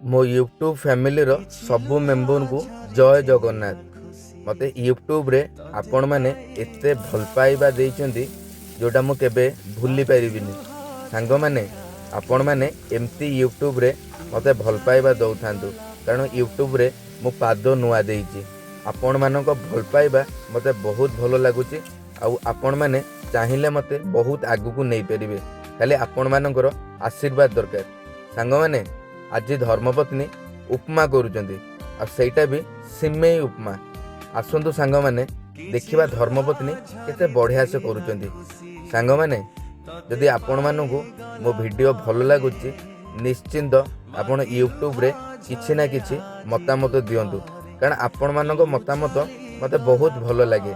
ମୋ ୟୁଟ୍ୟୁବ୍ ଫ୍ୟାମିଲିର ସବୁ ମେମ୍ବରଙ୍କୁ ଜୟ ଜଗନ୍ନାଥ। ମୋତେ ୟୁଟ୍ୟୁବରେ ଆପଣମାନେ ଏତେ ଭଲ ପାଇବା ଦେଇଛନ୍ତି, ଯେଉଁଟା ମୁଁ କେବେ ଭୁଲି ପାରିବିନି। ସାଙ୍ଗମାନେ, ଆପଣମାନେ ଏମିତି ୟୁଟ୍ୟୁବରେ ମୋତେ ଭଲ ପାଇବା ଦେଉଥାନ୍ତୁ, କାରଣ ୟୁଟ୍ୟୁବରେ ମୁଁ ପାଦ ନୂଆ ଦେଇଛି। ଆପଣମାନଙ୍କ ଭଲ ପାଇବା ମୋତେ ବହୁତ ଭଲ ଲାଗୁଛି ଆଉ ଆପଣମାନେ ଚାହିଁଲେ ମୋତେ ବହୁତ ଆଗକୁ ନେଇପାରିବେ। ଖାଲି ଆପଣମାନଙ୍କର ଆଶୀର୍ବାଦ ଦରକାର। ସାଙ୍ଗମାନେ, ଆଜି ଧର୍ମପତ୍ନୀ ଉପମା କରୁଛନ୍ତି ଆଉ ସେଇଟା ବି ସିମେଇ ଉପମା। ଆସନ୍ତୁ ସାଙ୍ଗମାନେ, ଦେଖିବା ଧର୍ମପତ୍ନୀ କେତେ ବଢ଼ିଆ ସେ କରୁଛନ୍ତି। ସାଙ୍ଗମାନେ, ଯଦି ଆପଣମାନଙ୍କୁ ମୋ ଭିଡ଼ିଓ ଭଲ ଲାଗୁଛି, ନିଶ୍ଚିନ୍ତ ଆପଣ ୟୁଟ୍ୟୁବରେ କିଛି ନା କିଛି ମତାମତ ଦିଅନ୍ତୁ, କାରଣ ଆପଣମାନଙ୍କ ମତାମତ ମୋତେ ବହୁତ ଭଲ ଲାଗେ।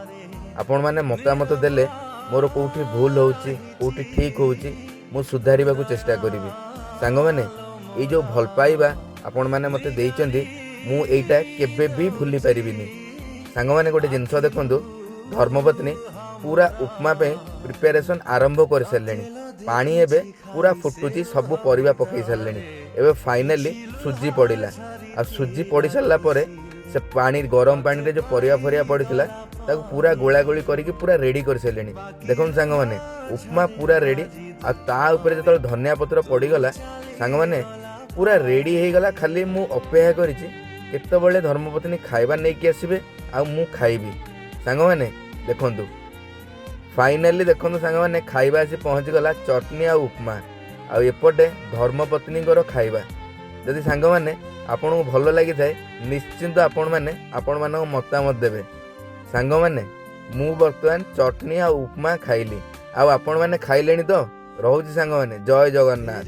ଆପଣମାନେ ମତାମତ ଦେଲେ ମୋର କେଉଁଠି ଭୁଲ ହେଉଛି, କେଉଁଠି ଠିକ୍ ହେଉଛି, ମୁଁ ସୁଧାରିବାକୁ ଚେଷ୍ଟା କରିବି। ସାଙ୍ଗମାନେ, ଏଇ ଯେଉଁ ଭଲ ପାଇବା ଆପଣମାନେ ମୋତେ ଦେଇଛନ୍ତି, ମୁଁ ଏଇଟା କେବେ ବି ଭୁଲି ପାରିବିନି। ସାଙ୍ଗମାନେ, ଗୋଟେ ଜିନିଷ ଦେଖନ୍ତୁ, ଧର୍ମପତ୍ନୀ ପୁରା ଉପମା ପାଇଁ ପ୍ରିପାରେସନ୍ ଆରମ୍ଭ କରିସାରିଲେଣି। ପାଣି ଏବେ ପୁରା ଫୁଟୁଛି, ସବୁ ପରିବା ପକାଇ ସାରିଲେଣି। ଏବେ ଫାଇନାଲି ସୁଜି ପଡ଼ିଲା ଆଉ ସୁଜି ପଡ଼ି ସାରିଲା ପରେ ସେ ପାଣି, ଗରମ ପାଣିରେ ଯେଉଁ ପରିବା ଫରିବା ପଡ଼ିଥିଲା, ତାକୁ ପୁରା ଗୋଳା ଗୋଳି କରିକି ପୁରା ରେଡ଼ି କରିସାରିଲେଣି। ଦେଖନ୍ତୁ ସାଙ୍ଗମାନେ, ଉପମା ପୁରା ରେଡ଼ି। ଆଉ ତା ଉପରେ ଯେତେବେଳେ ଧନିଆ ପତ୍ର ପଡ଼ିଗଲା, ସାଙ୍ଗମାନେ, ପୁରା ରେଡ଼ି ହେଇଗଲା। ଖାଲି ମୁଁ ଅପେକ୍ଷା କରିଛି କେତେବେଳେ ଧର୍ମପତ୍ନୀ ଖାଇବା ନେଇକି ଆସିବେ ଆଉ ମୁଁ ଖାଇବି। ସାଙ୍ଗମାନେ ଦେଖନ୍ତୁ, ଫାଇନାଲି ଦେଖନ୍ତୁ ସାଙ୍ଗମାନେ, ଖାଇବା ଆସି ପହଞ୍ଚିଗଲା, ଚଟନି ଆଉ ଉପମା, ଆଉ ଏପଟେ ଧର୍ମପତ୍ନୀଙ୍କର ଖାଇବା। ଯଦି ସାଙ୍ଗମାନେ ଆପଣଙ୍କୁ ଭଲ ଲାଗିଥାଏ, ନିଶ୍ଚିନ୍ତ ଆପଣମାନେ ଆପଣମାନଙ୍କ ମତାମତ ଦେବେ। ସାଙ୍ଗମାନେ, ମୁଁ ବର୍ତ୍ତମାନ ଚଟନି ଆଉ ଉପମା ଖାଇଲି, ଆଉ ଆପଣମାନେ ଖାଇଲେଣି ତ? ରହୁଛି ସାଙ୍ଗମାନେ, ଜୟ ଜଗନ୍ନାଥ।